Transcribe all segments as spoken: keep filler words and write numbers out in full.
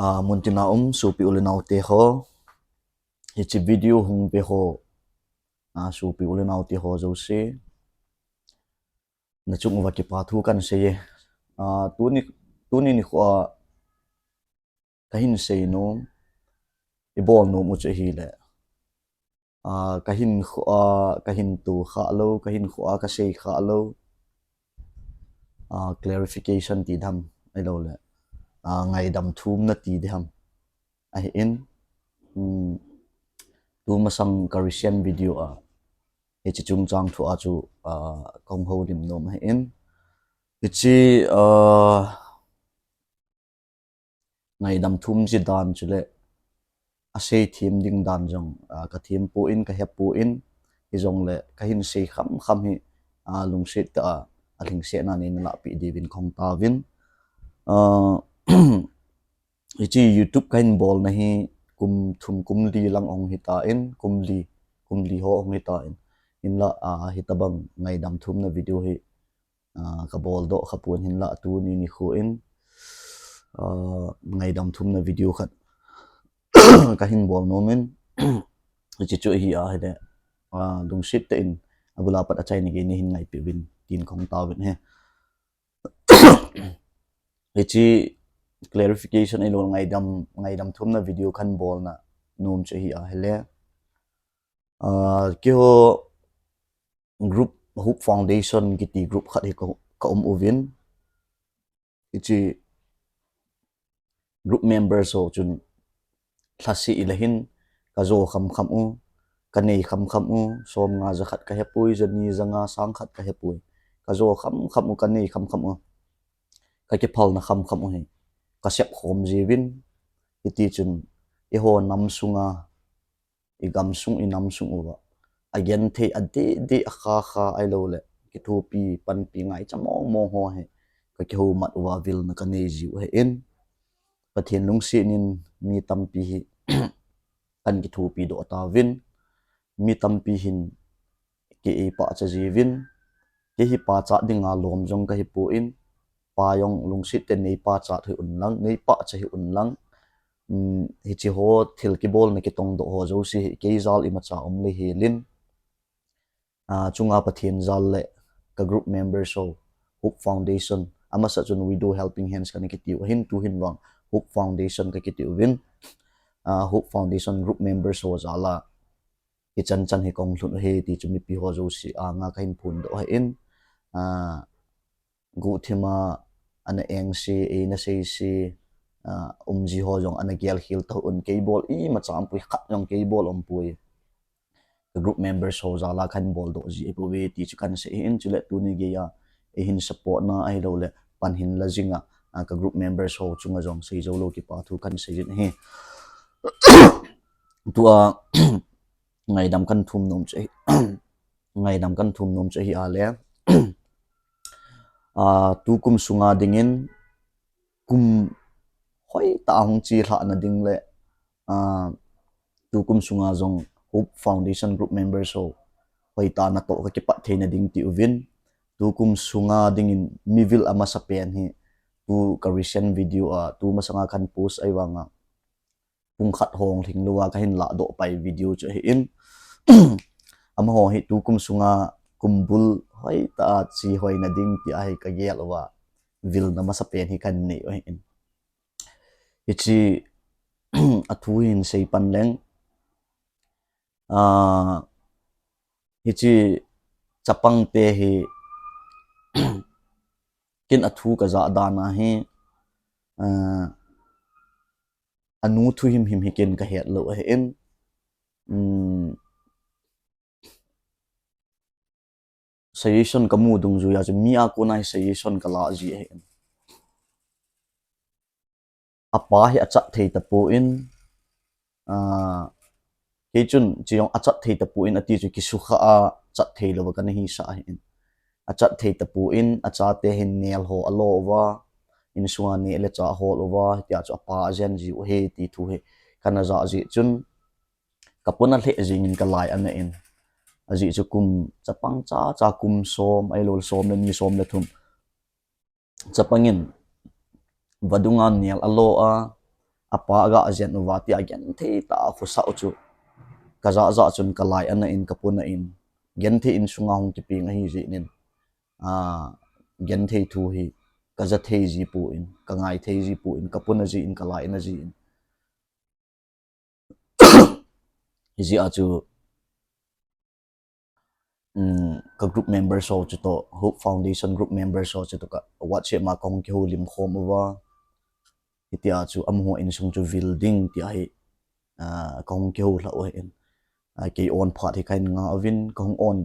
A, muntina um sopi u le nao te ho, hiche video hung ve ho, a, sopi u le nao te ho jouse, nachung uva kipa thu kahin seiye. A, tuni, tuni nikho a kahin seinom, ibol nom u chu ahile, a, kahinkho a, kahin to kha lou, kahinkho a kasei kha lou, a, clarification ti dam, ahiloule, a, ngaidam thumna ti dam ahin, um, tumasang ka recent video a, hiche chungchang thu a chu, a, kahung houlim nom ahin. Hiche, a, ngaidam thum chi dan chule, asei them ding dan jong, a, kathem poi, kahe poi, hijongle kahin sei khamkham hi, a, lungset tah a, alhingsetna neina lahpeh diuvin kahung tauvin. A, hiche YouTube kahin bolna hi kum thum kum li lang ahung hitan, kum li, kum li ho ahung hitan. Hinla, a, hitobang ngaidam thumna video hi, a, kabol doh khapon hinla tuni nikho in, a, ngaidam thumna video khat kahin bol nomin, hiche chu ahi ahile, a, lungset tah in, abul a pat achaina gei neihin ngaipeuvin tin kahung tauvin ahi. Hiche clarification ahilou ngaidam, ngaidam thumna video kahin bolna nom chu ahi ahile, a, keiho group, Hope Foundation kiti group khat hi ka, ka um uvin. Hiche group members ho chun lhaseh le hin kajo khamkham u, kanei khamkham u, somnga jakhat kahepoi, jani janga sangkhat kahepoi, kajo khamkham u, kanei khamkham u, kakiphalna khamkham u hi kasep khom jiuvin, hitichun eiho nam sunga, igamsung, inamsung uva agenthei adehdeh, akhakha ahiloule kithopi panpi ngaicha mongmong ho hi kakihoumat uva vilna kanei jiu ahin. Pathen lungsetnin mi tampi hi kahin kithopi doh tauvin, mi tampi hin kei eipachat jiuvin, kei hi pachat dinga lom jong kahipon, pa jong lungset tah in neipachat hih unlang, neipachat hih unlang, um, hiche ho thil kibolna kitongdoh ho jouse hi kei jal imacha um lou helin, a, chunga Pathen jal le ka group members ho, Hope Foundation, amasa chun Widow Helping Hands kana kitiu ahin, tuhin vang Hope Foundation kakitiuvin, a, Hope Foundation group members ho jal a hichan chan hi kahung lhun u ahi ti chu mipi ho jouse anga kahin phondoh ahin, a, guhthima ana engse, eina seise, a, umji ho jong ana gelkhel tauvin, kei bol imacha umpoi, khat jong kei bol umpoi. Ka group members ho jal a kahin boldoh ji ahipouve ti chu kahin sei ahin, chule tuni geiya eihin support na ahiloule pan hin la jinga, a, ka group members ho chunga jong seijou lou kipa thu kahin seijin ahi. Tua ngaidam kahin thum nom chu ahi, ngaidam kahin thum nom chu ahi ale, a, tukum sunga dingin kum hoitah a hung chelhahna ding le, a, tukum sunga jong Hope Foundation group members ho hoitah a natoh kakipat theina ding tiuvin, tukum sunga dingin mivil amasapen hi tu ka recent video a, tumasanga kahin post ahivanga pung khat hong lhing louva kahin lahdoh pai video chu ahin. Amaho hi tukum sunga kumbul hoitah a chehoina ding tia hi kagel uva vilna masapen hi kahin nei u ahin. Hiche athu hin seipan leng, a, hiche chapangte hi ken athu kajah dan ahi, a, anu thu himhim hi ken kahet lou ahin, um, suggestion kamu dungjuiya chu mi a kona hi suggestion kalah ji ahin. Apa hi achat thei tapon, a, kei chun chejong achat thei tapon ati chu kisukha a chat thei louva kana hisah ahin. Achat thei tapon, achate hin nel ho alo uva, insunga neh le chah hol uva, hitia chu apa ajen jiu ahi ti thu hi kana jah jeh chun, kapona lheh jengin kalai ana in. Ajeh chu kum chapang chacha kum som, ahiloule som le ni, som le thum chapangin vadunga nel alo a, apa aga jen uva tia genthei tah a khosah u chu. Ka jah jah chun ka lai ana in, ka puna in, genthei insunga hung kipeng ahi jeh in, a, genthei thu hi ka ja thei ji poi, ka ngai thei ji poi, ka puna ji in, ka lai ana ji in. Hijeh a chu, um, ka group members ho chu toh, Hope Foundation group members ho chu toh ka WhatsApp ma ka hung kihoulim khom uva. Hitia chu amaho insung chu vil ding tia hi, a, ka hung kihou lha u ahin. A, kei on phat hi ka hin nga uvin, ka hung on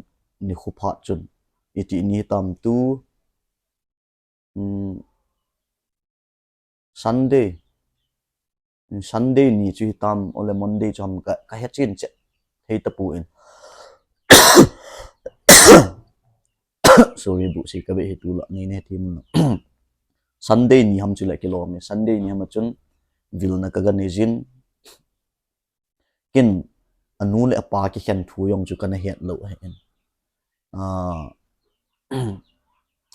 nikho phat chun, iti ni tam tu, um, Sunday, Sunday ni chu hitam, ole Monday chu ham ka, ka hechen cheh thei tapon. Sorry, buhsi ka beh hi tulai ni ne thim na. Sunday ni ham chu le kilom e. Sunday ni ham a chun vilna ka ga nei jin. Ken anu le apa kikhen thu jong chu kana het lou ahin. A,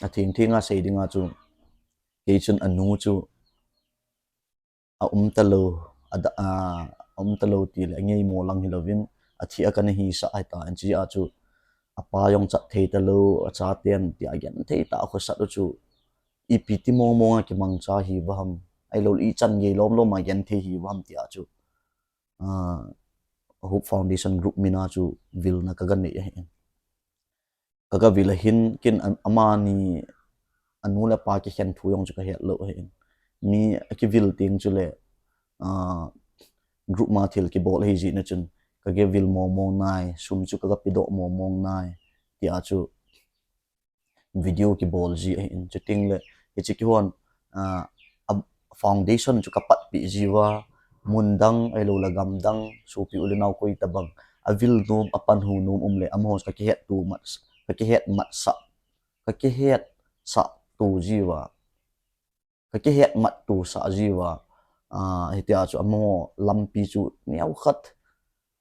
a thengthenga sei dinga chu, kei chun anu chu a um talou, a da, a, a um talou tile a ngeimo lang hilouvin, athi a kana hisah ahitan, hijeh a chu apa jong chat thei talou, achaten tia genthei tah a khosah u chu, ipi ti mong mong a kimangcha hiuva ham, ahilou ichan gei lom lom a genthei hiuva ham tia chu, a, Hope Foundation group mina chu vilna ka ga nei ahin. Ka ga vil ahin, ken a, amani anu le apa kikhen thu jong chu ka het lou ahin. Mi akivil teng chule, a, group ma thil kibol ahi jeh in chun, ka ga vil mong mong nai, sum chu ka ga pedoh mong mong nai, tia chu video kibol ji ahin. Chuting le, hiche kihon, a, a foundation chu ka patpeh jiuva, mun dang, ahilou le gam dang, sopi u le nao koi tabang, avil nom, apanhu nom um le, amaho ka kihet to mat, ka kihet matsah, ka kihetsah to jiuva, ka kihet mat to sah jiuva, a, hitia chu amaho lampi chu neokhat,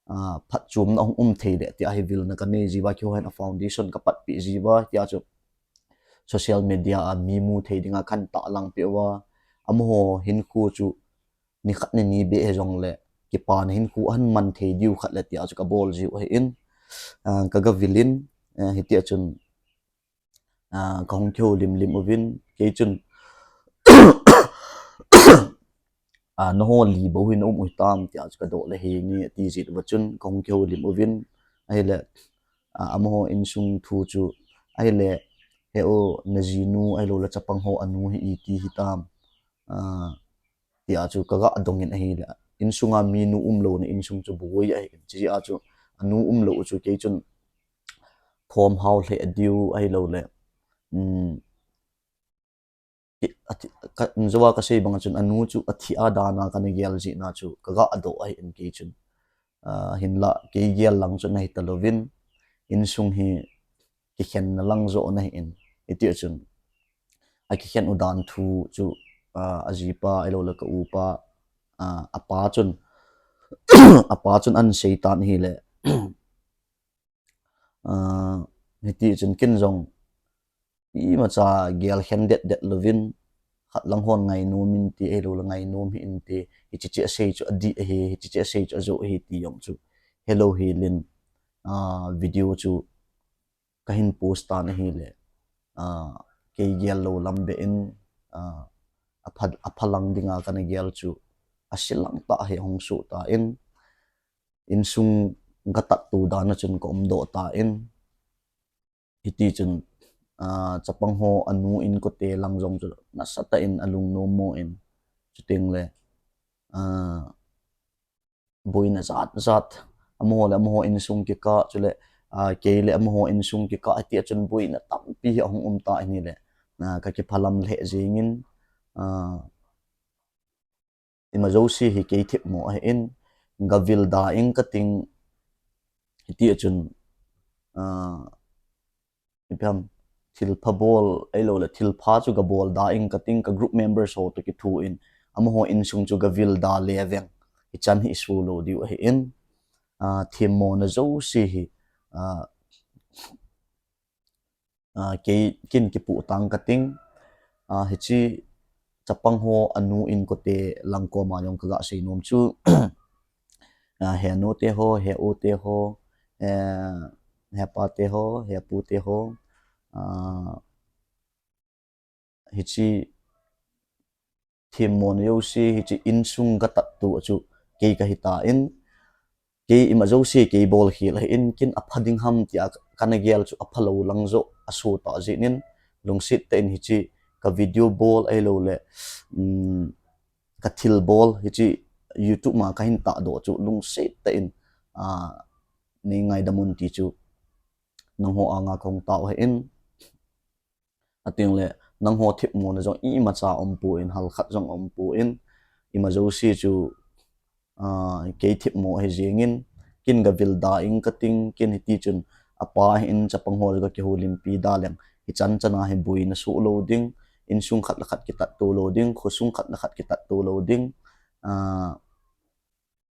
a, phatchomna hung um thei le tia hi vilna ka nei jiuva, keiho hin a foundation ka patpeh jiuva, tia chu social media a mi mu thei dinga kahin tahlang peh uva, amaho hinkho chu nikhat nini beh hijongle kipana hinkho ahin man thei diu khat le tia chu ka bol jiu ahin, a, ka ga vil in, a, hitia chun, a, ka hung kihoulim lim uvin, kei chun, a, nangho li bou hi na um u hitam tia chu ka doh le, henge ati jeh uva chun ka hung kihoulim uvin, ahile, a, amaho insung thu chu, ahile, he o, najinu ahilou le chapang ho anu hi iti hitam, a, tia chu ka ga dong in ahile, insunga minu umlouna insung chu boi ahin, hijeh a chu anu umlou u chu kei chun thom hao lheh diu ahilou le, um, athi, ka, jouva ka sei banga chun anu chu athi a dana kana gel jeh na chu ka ga doh ahin kei chun. A, hinla kei gel lang chu nahi talouvin, insung hi kikhenna lang joh nahin, hitia chun akikhen u dan thu chu, a, ajipa ahilou le ka upa, a, apa chun, apa chun ahin sei tan ahile, a, hiti chun ken jong imacha gel khen det det louvin, khat lang hon ngainom inte, ahilou le ngainom hih inte, hiche che asei chu adih ahi, hiche che asei chu ajoh ahi ti jong chu helou helin, a, video chu ka hin post tan ahile, a, kei gel lou lam beh in, a, apha, apha lang dinga kana gel chu ase lang tah hi ahung soh tan, insung ka tat to dan a chun ka umdoh tan, hiti chun, a, chapang ho anu inkote lang jong chu nasatah in alungnom mo in, chuteng le, a, boina jat jat, amaho le amaho insung kikah chule, a, kei le amaho insung kikah, hitia chun boina tampi hi ahung um tan ahile, a, ka kiphalam lheh jengin, a, ima jouse hi kei themmo ahin, gavil da ing kating, hitia chun, a, ipi ham, thilpha bol ahilou le thilpha chu gabol da ing kating, ka group members ho toh kithoin, amaho insung chu gavil da le veng, hichan hi isu lou diu ahin, a, themmona jouse hi, a, a, kei kin kipoh tang kating, a, hiche chapang ho anu inkote lang koma jong kaga seinom chu, a, he nu te ho, he u te ho, he, he pa te ho, he pu te ho, a, hiche themmona jouse, hiche insung katat tu a chu kei kahi tan, kei ima jouse kei bol khel ahin, ken apha ding ham tia kana gel chu apha lou lang joh aso ta jeh in, lungset tah in hiche ka video bol ahilou le, um, ka thil bol hiche YouTube ma kahin tahdoh chu lungset tah in, a, nei ngaidam un ti chu nangho anga kahung tao ahin. Ating le, nangho themmona jong imacha umpon, halkhat jong umpon, ima jouse chu, a, kei themmo ahi jengin, ken gavil da ing kating, ken hiti chun, apa hin chapang ho ga kihoulimpi da leng, hichan chana hi boina soh lou ding, insung khat le khat kitat to lou ding, khosung khat le khat kitat to lou ding, a,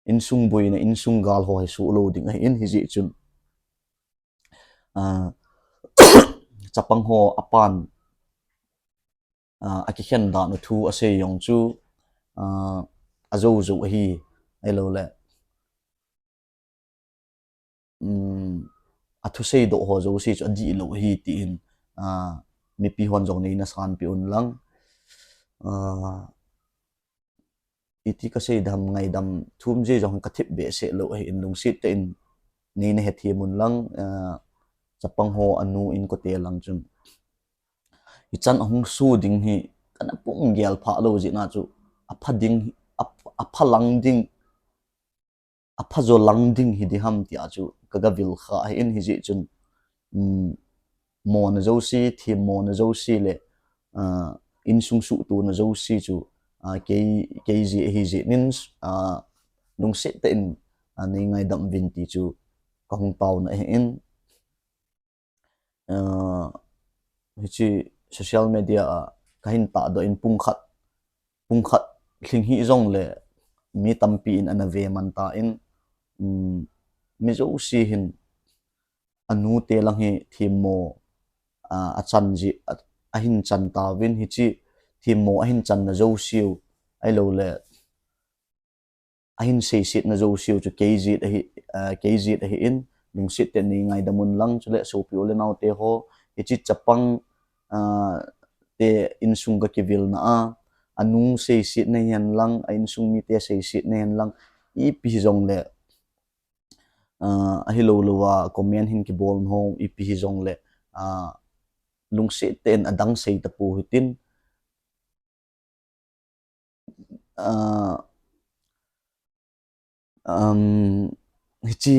insung boina, insung gal ho hi soh lou ding ahin, hijeh chun, a, chapang ho apan, a, akikhen dan u thu asei jong chu, a, ajou jou ahi, ahilou le, um, athusei doh ho jouse chu adih lou ahi tin, a, mipi hon jong neina sanpeh un lang, a, iti kasei dam, ngaidam thum jeh jong kathip behseh lou ahin, lungset tah in neina hethem un lang, a, chapang ho anu inkote lang chun, hichan ahung soh ding hi kana pung gel pha lou jeh na chu, apha ding, ap-, apha lang ding, apha jo lang ding hi ding ham tia chu kaga vil kha ahin, hijeh chun, um, mona jouse, themmona jouse le, a, insung suhtona jouse chu, a, kei, kei jeh ahi jeh in, a, lungset tah in, a, nei ngaidam uvin ti chu kahung taona ahin. A, hiche social media a kahin tahdoh in pung khat, pung khat lhing hih jongle mi tampi in ana ve man tan, um, mi jouse hin anu te lang hi themmo, a, achan jeh, a, ahin chan tauvin, hiche themmo ahin channa jouseu, ahilou le, ahin seisetna jouseu chu kei jeh ahi, a, kei jeh ahin, lungset tah in nei ngaidam un lang, chule sopi u le nao te ho, hiche chapang, a, te insung ga kivilna a, anu seisetna hihen lang, a insung mite seisetna hihen lang, ipi hijongle, a, ahilou lou a comment hin kibol ho, ipi hijongle, a, lungset tah in adang sei tapou hitin, a, um, hiche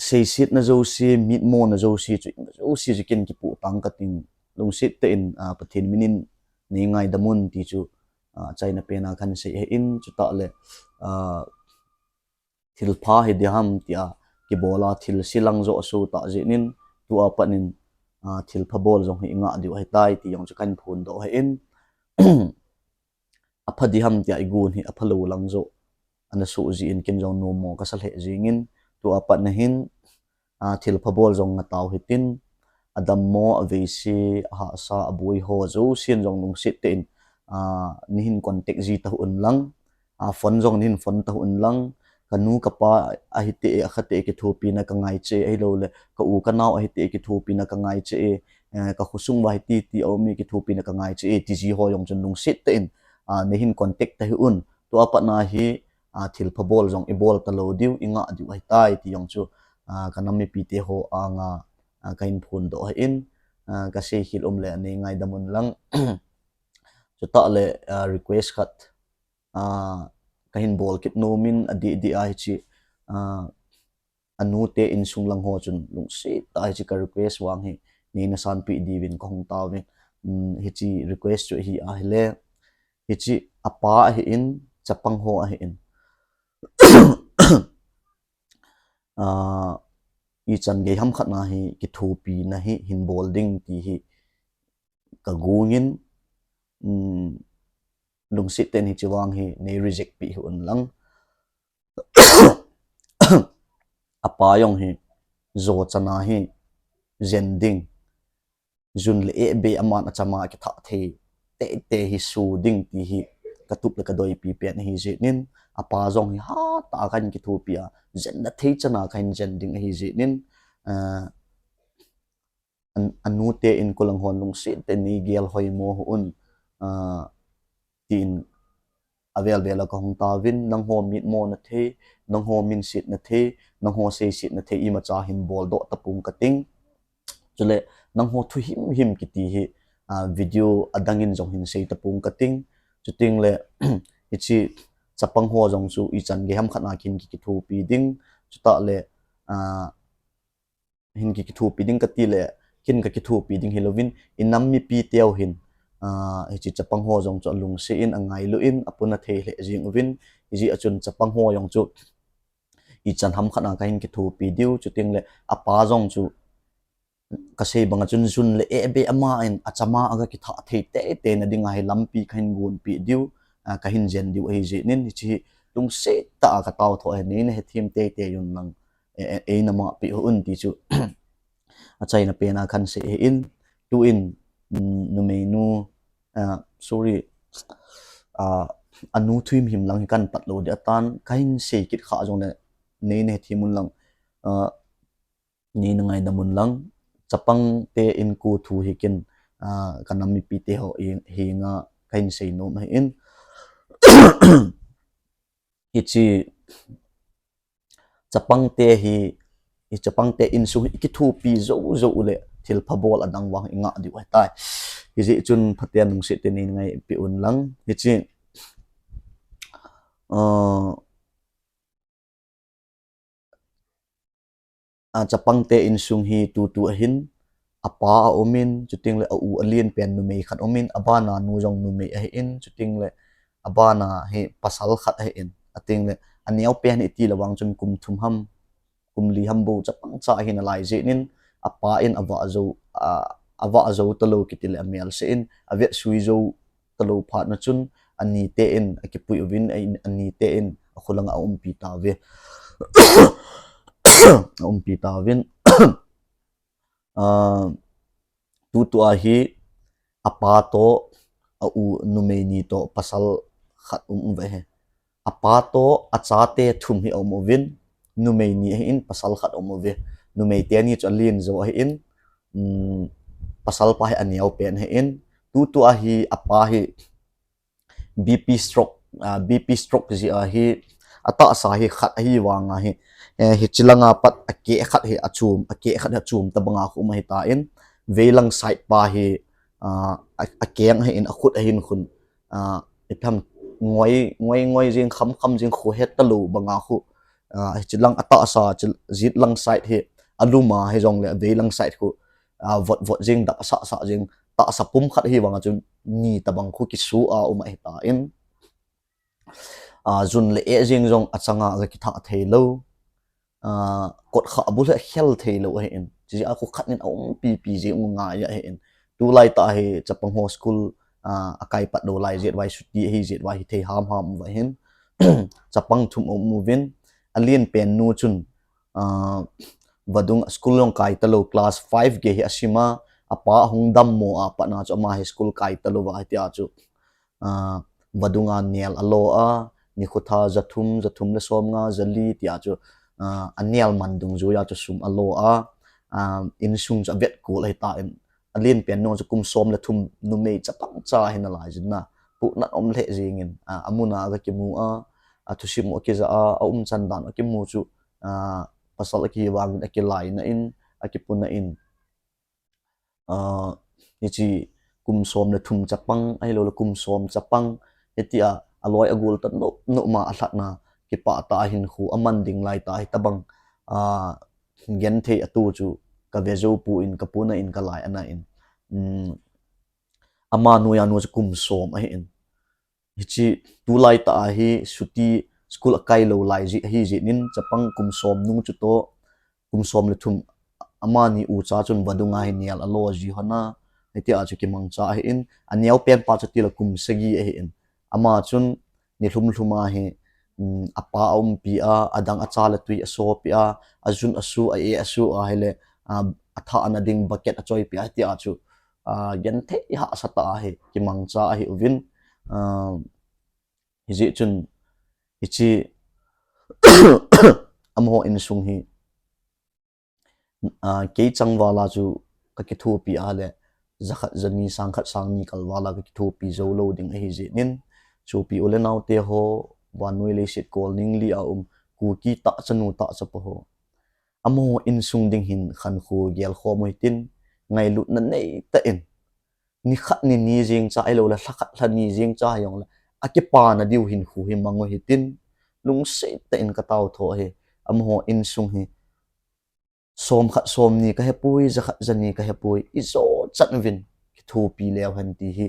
seisetna jouse, mitmona jouse chu, jouse chu ken kipoh tang kating, lungset tah in, a, Pathen min in nei ngaidam un ti chu, a, achaina pen a kahin sei ahin, chutah le, a, thilpha hi ding ham tia kibol a thilse lang joh aso ta jeh in, tua pat in, a, thilpha bol jong hi ingah diu ahitai ti jong chu kahin phondoh ahin. Apha ding ham tia igon hi apha lou lang joh ana soh jeh in ken jong nommo kasa lheh jengin, tua pat na hin, a, thilpha bol jong ngah tau hitin, adammo, aveise, ahahsa, aboi ho jousen jong lungset tah in, a, neihin contact ji tau un lang, a, phone jong neihin phone tau un lang, kanu kapa ahite, akhate kithopina kangai cheh, ahilou le, ka u kanao ahite kithopina kangai cheh, eh, kakhosung uva hiti ti aum e kithopina kangai cheh, tiji ho jong chun lungset tah in, a, neihin contact tau hih un, tua pat na hi, a, thilpha bol jong ibol talou diu, ingah diu ahitai ti jong chu, a, kanam mipite ho anga, a, kahin phondoh ahin, a, kasei khel um le nei ngaidam un lang. Chutah le, a, request khat, a, kahin bol kit nom in adeh deh a hiche, a, anu te insung lang ho chun lungset tah a hiche ka request vang hi neina sanpeh diuvin kahung tauvin, um, hiche request chu hi ahile, hiche apa ahin, chapang ho ahin, a, ichan gei ham khat na hi kithopina hi hin bol ding ti hi kagong in, um, lungset tah in hiche vang hi nei reject peh hih un lang. Apa jong hi, jo chana hi, jen ding, jun le eh be aman achama akithah thei, teitei hi su ding ti hi katup le kadoipi pen ahi jeh in, apa jong hi hatah a kahin kithopi a, jenna thei chan a kahin jen ding ahi jeh in, ah, an, anute in kolang hon lungset tah in neigel hoimo hih un, ah, tin avel vel a kahung tauvin, nangho mitmo na thei, nangho minset na thei, nangho seiset na thei imacha hin boldoh tapong kating. Chule nangho thu himhim kiti hi, ah, video adang in jong hin sei tapong kating. Chuteng le hiche chapang ho jong chu ichan gei ham khat a kahin ki, kithopi ding. Chutah le, ah, hin ki, kithopi ding kati le, kin ka kithopi ding hilouvin, inam mipi teu hin, ah, hiche chapang ho jong chu alungset in, angailu in, apuna thei lheh jing uvin, hijeh a chun chapang ho jong chu ichan ham khat a kahin kithopi diu, chuteng le apa jong chu kasei bang a chun jun le eh beh ama in achama aga kitha thei teitei na ding a hi lampi kahin gonpi diu, ah, kahin jen diu ahi jeh in, hiche hi lungset tah a katao tho ahi, neina hethem teitei un lang, eh, eh, eina mangpi hih un ti chu achaina pen a kahin sei ahi in, tu in, um, numeinu, ah, sorry, ah, anu thu himhim lang hi kahin pat lou ding atan, kahin sei kit kha jong le neina hethem un lang, ah, neina ngaidam un lang, chapang te inko thu hi kin, ah, kanam mipi te ho hi, hi nga kahin sei nom ahi in. Hiche chapang te hi, hi chapang te insung hi kithopi jou jou le thil pha bol adang vang inga diu ahitai. Hijeh chun phaten lungset tah in neina ngaipi un lang. Hiche, ah, ah, chapang te insung hi tutu ahin, apa aum in, chuteng le a u alen pen numei khat aum in, abana nu jong numei ahi in, chuteng le abana hi pasal khat ahi in, ateng le aneo pen iti le vang chun kum thum ham, kum li ham bou chapang cha ahi nalai jeh in, apa in avah jou, ah, avah jou talou kiti le amel seh in, avet sui jou talou phat na chun, ani te in akipui uvin, a in, ani te in akholang a aumpi tauve. Aumpi tauvin. Ah, tutu ahi, apa toh, a u numei ni toh, pasal khat um uve. Apa toh achate thum hi aum uvin, numei ni ahi in, pasal khat aum uve. Numei teni chu alen jou ahi in, um, pasal pa hi aneo pen ahi in, tutu ahi, apa hi B P stroke, ah, B P stroke jeh ahi, atahsa hi khat ahi vang ahi, eh, hiche langa pat akeh khat hi achom, akeh khat hi achom tabang a khu um ahi tan, veilang side pa hi, ah, a, akeng ahi in, akhut ahin khun, ah, ipi ham ngoi, ngoi, ngoi jing, kham, kham jing khu het talou bang a khu, ah, hiche lang atahsa, hiche jet lang side hi alum a hijong le veilang side khu, ah, vot, vot jing, dap sah, sah jing, tahsa pum khat hi vang a chun ni tabang khu kisu a um ahi tan. Ah, jun le eh jing jong achang a aga kitha thei lou. Ah, kot kha bu le khel thei lou ahi in. Chi a khu khat nin aumpi pi jing u ngai ahi in. Tulai tah hi chapang ho school, ah, akai pat lou lai jeh vai suti ahi jeh vai hi thei ham ham uva hin. Chapang thum aum uvin. Alen pen nu chun, ah, vadung school jong kai talou class five gei hi asim a. Apa hung dammo a pat na chu ama hi school kai talou va hitia chu. Ah, vadung a nel alo a, nikho tha jathum, jathum le som nga, jali tia chu, ah, anel man dungjuia chu sum alo a, ah, insung chu avet kul ahi tan, alen pen nu chu kum som le thum numei chapang cha ahi nalai jin na, puhnat um lheh jing in, ah, amun a aga kimu a, athusim u akija a, aumchan dan akimu chu, ah, pasal ahi vang in akilai na in, akipu na in. Ah, hiche kum som le thum chapang, ahilou le kum som chapang, hitia aloi agol ta nop nop ma alhatna, kipah tah a hinkho aman ding lai tah hitabang, ah, genthei atu chu kave jou poi, kapu na in, kalai ana in. Um, ama noiya nu chu kum som ahi in. Hiche tulai tah a hi suti school akai lou lai jeh, ahi jeh in chapang kum som nu chu toh, kum som le thum amani ucha chun vadung a hi nel alo ji hon a, hitia chu kimangcha ahi in, aneo pen pa chu tile kum sagi ahi in. Ama chun nilhum lhum a hi, um, apa aumpi a, adang acha le tui asopi a, ajun asu, a-eh asu ahile, ah, athah ana ding bucket achoipi a, hitia chu a, genthei hahsa tah a hi kimangcha ahi uvin, a, hijeh chun hiche amaho insung hi, a, kei changval a chu kakithopi a le, jakhat jani, sangkhat sangni kalval a kakithopi jou lou ding ahi jeh in, sopi u le naote ho, vannoi leiset kolning li a um, Kuki tahchanu tahchapa ho, amaho insung ding hin khankho gelkhom u hitin, ngailutna neitah in, nikhat nini jeng cha ahilou le, lhakhat lhani jeng cha hijongle, akipana diu hinkho hi mang u hitin, lungset tah in katao tho ahi. Amaho insung hi, somkhat somni kahepoi, jakhat jani kahepoi, ijot chan uvin kithopi leu hen ti hi,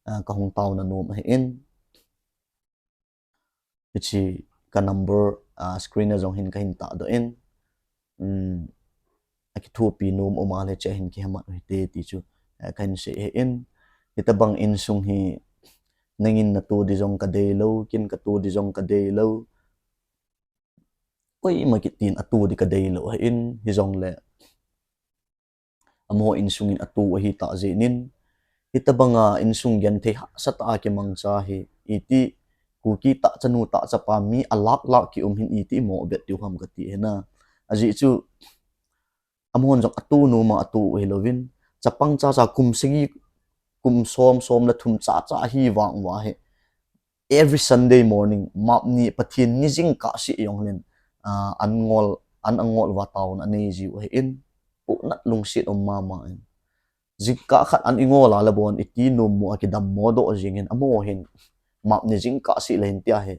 a, kahung taona nom ahin. Hiche ka number, a, screen a jong hin kahin tahdoh in, um, akithopi nom um a le hiche a hin kihemat u hite ti chu, a, kahin sei ahin. Hitobang insung hi nangin nato di jong kadeilou, ken kato di jong kadeilou, koima kit in ato di kadeilou ahin, hijongle amaho insung in ato ahitah jeh in, hitobanga insung genthei hahsa tah a kimangcha hi, iti, Kuki tahchanu tahchapa mi alak lak kium hin iti imoh vet diu ham kati ahina. Ajeh chu, amahon jong ato nom a ato u hilouvin, chapang chacha kum sagi, kum som, som le thum chacha ahi vang uva hi, every Sunday morning, map ni, Pathen ni jingkah seh jongleng, a, an ngol, an angol uva taona anei jiu ahin, pohnat lungset um mama in. Jingkah khat an ingol a le bon iti nommo a kidammo doh jeng in, amaho hin map ni jingkah seh le hin tia hi,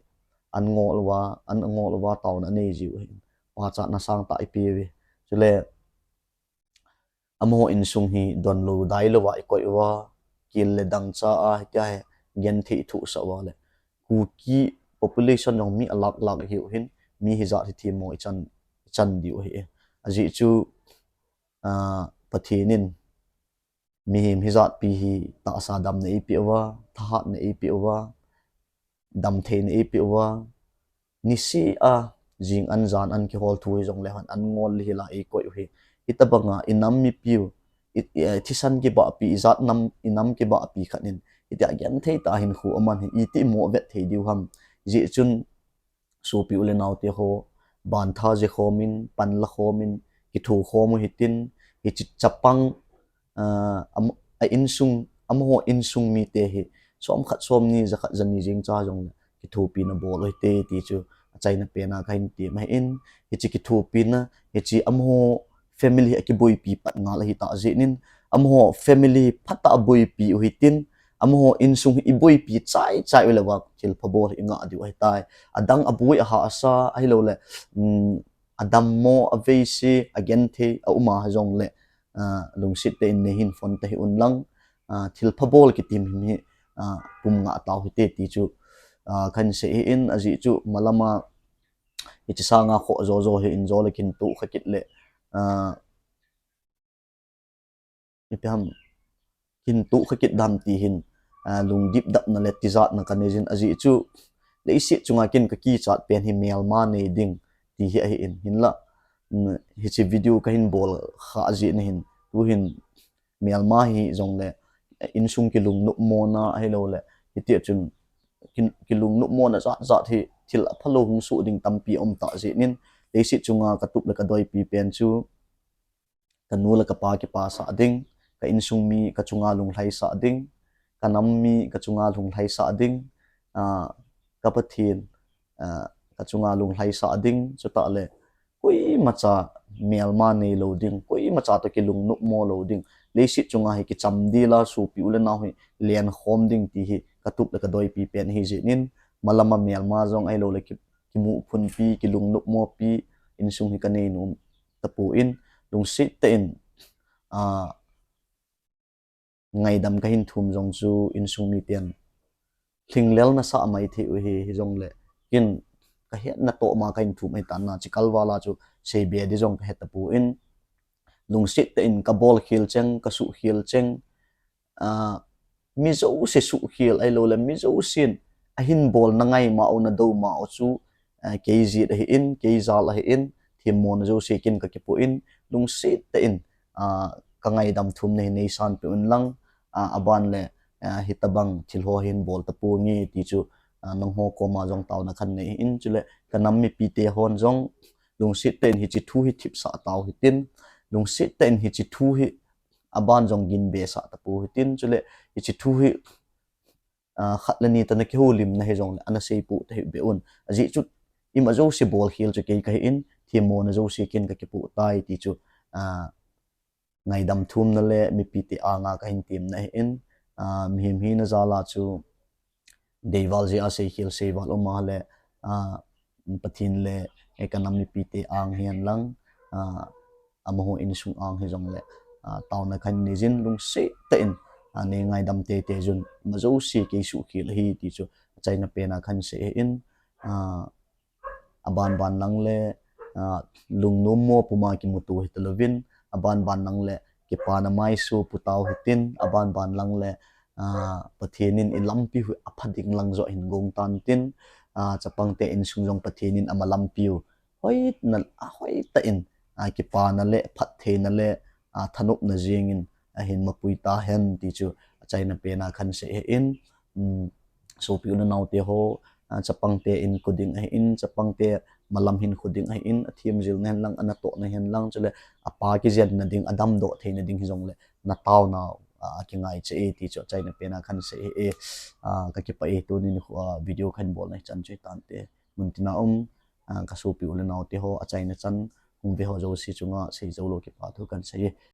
an ngol uva, an angol uva taona anei jiu ahin, pachatna sangtah ipe uve. Chule amaho insung hi donlou dailou a ikoi uva, kel le dangcha a hitia hi genthei ithohsah uva le, Kuki population jong mi alak lak ihiu hin, mi hijat hi themmo ichan, ichan diu ahi. Ajeh chu, a, Pathen in mihem hijatpi hi tahsa damna eipeh uva, thahatna eipeh uva, damtheina eipeh uva, niseh a jing an jan an kihol thu hijongle hon an ngol le hila eikoi u hi. Hitobanga inam mipiu, i, i, thisan kibahpi, ijat nam, inam kibahpi khat in, hitia genthei tah a hinkho aman hi iti imoh vet thei diu ham. Hijeh chun, sopi u le naote ho, bantha je khomin, panla khomin, kitho khom u hitin, hiche chapang, a, am-, a insung, amaho insung mite hi, somkhat somni, jakhat jani jeng cha jongle, kithopina bol u hite ti chu, achaina pen a kahin tem ahin, hiche kithopina, hiche amaho family hi akiboipi pat ngal ahitah jeh in, amaho family phatah a boipi u hitin, amaho insung hi iboipi chai chai uleh uva thilpha bol hi ingah diu ahitai. Adang aboi ahahsa ahilouleh, um, adammo, aveise, agenthei, aum a jongleh, a, lungset tah in neihin phone tahih un lang, a, thilpha bol kiti hi, a, pum ngah tau hite ti chu, a, kahin sei ahin, ajeh chu malama hiche sanga khoh jo jo hi in jo le kin tohkha kit le, a, ipi ham, kin tohkha kit dam ti hin, a, lungdip dapna le tijatna kanei jin ajeh chu, leiset chunga kin kakichat pen hi melma nei ding ti hi ahin, hinlah, um, hiche video kahin bol kha jeh in hin, tuhin melma hijongle, insung kilungnopmona ahilouleh, hitia chun, kin, kilungnopmona jat jat hi thil aphalou hung soh ding tampi aum tah jeh in, leiset chunga katup le kadoipi pen chu, kanu le kapa kipasah ding, ka insung mi kachunga lunglhaisah ding, kanam mi kachunga lunglhaisah ding, a, ka Pathen, a, kachunga lunglhaisah ding, chutah le, koimacha melma neilou ding, koimacha toh kilungnopmo lou ding, leiset chunga hi kichamdel a sopi u le nao hi lenkhom ding ti hi katup le kadoipi pen ahi jeh in, malama melma jong ahilouleh ki, kimuphunpi, kilungnopmopi insung hi kanei nom tapon, lungset tah in, a, ngaidam kahin thum jong chu insung miten lhinglel nasah mai thei u hi, hijongleh kin kahetna toh ma kahin thum ahitan, hiche kalval a chu seibe ding jong kahe tapon, lungset tah in kabol khel cheng, kasuh khel cheng, a, mi jouse suhkhel ahilouleh mi jousen ahin bolna ngaima u, nadouma u chu, a, kei jeh ahin, kei jal ahin, themmona jouse kin kakipoh in, lungset tah in, a, kangaidam thumna hi neisan peh un lang, a, aban le, a, hitobang thil ho hin bol tapong e ti chu, a, nangho koma jong taona khat nei in, chule kanam mipite hon jong lungset tah in hiche thu hi thipsah tau hitin, lungset tah in hiche thu hi aban jong ginbesah tapong hitin, chule hiche thu hi, a, khat le ni tah na kihoulimna hijongle ana seipeh tahih beh un. Ajeh chu ima jouse bolkhel chu kei kahi in, themmona jouse ken kakipoh tai ti chu, a, ngaidam thumna le mipite anga kahin temna ahin, a, mihem hina jal a chu deival jeh a seikhel seival um a le, a, Pathen le, e, kanam mipite ang hihen lang, a, amaho insung ang hijongle, a, taona khat nei jin lungset tah in, a, neingaidam teitei jun, ima jouse kei suhkhel ahi ti chu achaina pen a kahin sei ahin, a, abanban lang le, a, lungnommo puma kimuto hitalouvin, abanban lang le kipana maiso pu tau hitin, abanban lang le, a, Pathen in ilampiu hi apha ding lang joh hin gong tan tin, a, chapangte insung jong Pathen in ama lampiu hoina, a, hoitah in, a, kipana le phattheina le, a, thanopna jeng in ahin mapui tahen ti chu achaina pen a kahin sei ahin, um, sopi u le naote ho, a, chapangte in kho ding ahin, chapangte malam hin kho ding ahin, athem jilna hen lang, anatohna hen lang, chule apa kijenna ding, adamdoh theina ding hijongle nataonau, a, kingaicha e ti chu achaina pen a kahin sei ahi, a, kakipah e. Tuni nikho a video kahin bolna hichan chu hitante. Muntina um, a, kasopi u le naote ho, achaina chan hung ve ho jouse chunga seijoulou kipathu kahin sei e.